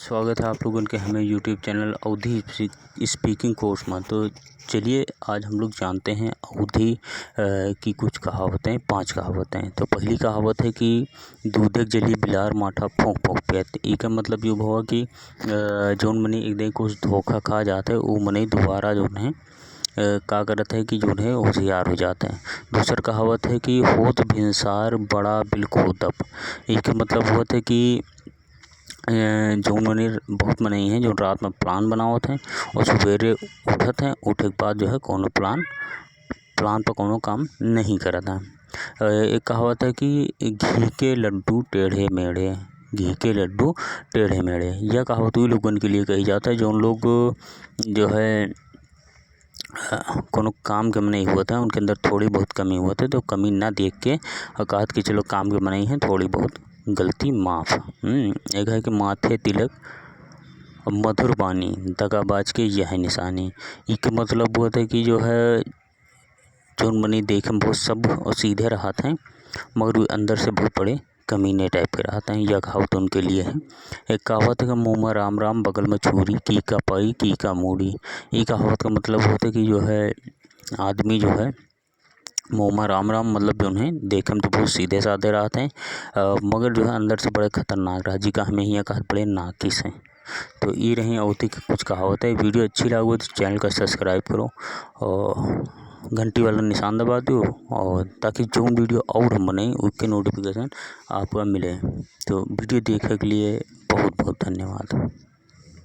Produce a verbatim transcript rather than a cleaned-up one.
स्वागत है आप लोगन के हमें YouTube चैनल अवधी स्पी-, speaking course में। तो चलिए, आज हम लोग जानते हैं अवधी, अ, की कुछ कहावतें, पांच कहावतें। तो पहली कहावत है कि "दूधक जली बिलार माठा फोंक फोंक पियत।" इका मतलब यो हुआ कि, अ, जौन मनई एक दिन कुछ धोखा खा जात है, उ मनई दोबारा जौन है, अ, का करत है कि जौन है होशियार हो जात है। दूसर कहावत है कि "होत भिनसार बड़ा बिलखोदब।" इका मतलब होत है कि अ, जौन मनई, बहुत मनई हैं जौन रात में plan बनावत हैं और सुबेरे उठत हैं, उठे के बाद जो है कौनो plan, plan पर कौनो काम नहीं करत हैं। अ, एक कहावत है कि "घी के लड्डू टेढ़े मेढ़े, घी के लड्डू टेढ़े मेढ़े।" यह कहावत उन लोगन के लिए कही जाता है जौन लोग जो है अ, कोनो काम के मनई होत है, उनके अंदर थोड़ी बहुत कमी होत है, तो कमी ना देख के और कहत कि चलो काम के मनई है, थोड़ी बहुत गलती माफ। हम्म, एक है कि "माथे तिलक और मधुर बानी, दगाबाज के यह निशानी।" इके मतलब होत है कि जो है, जौन मनई देखे में बहुत सभ्य और सीधे रहत हैं, मगर वो अंदर से बहुत बड़े कमीने type के रहत हैं। यह कहावत उनके लिए है। एक कहावत है कि "मुँह में राम राम, बगल में छुरी, की का पाई, की का मूड़ी।" ये कहावत का मतलब होता है कि जो है, आदमी जो है, मुँह में राम राम, मतलब जो है, देखे में तो बहुत सीधे साधे रहत हैं, अ, मगर जो है, अंदर से बड़े खतरनाक रहत, जिका हमें हियाँ कहत बड़े नाकिस हैं। तो ये रही अवधी की कुछ कहावत है। Video अच्छी लागो तो channel का subscribe करो और घंटी वाला निशान दबा दो, और ताकि जो video और हम बनाई, उसके notification आपको मिले। तो video देखे के लिए बहुत बहुत धन्यवाद।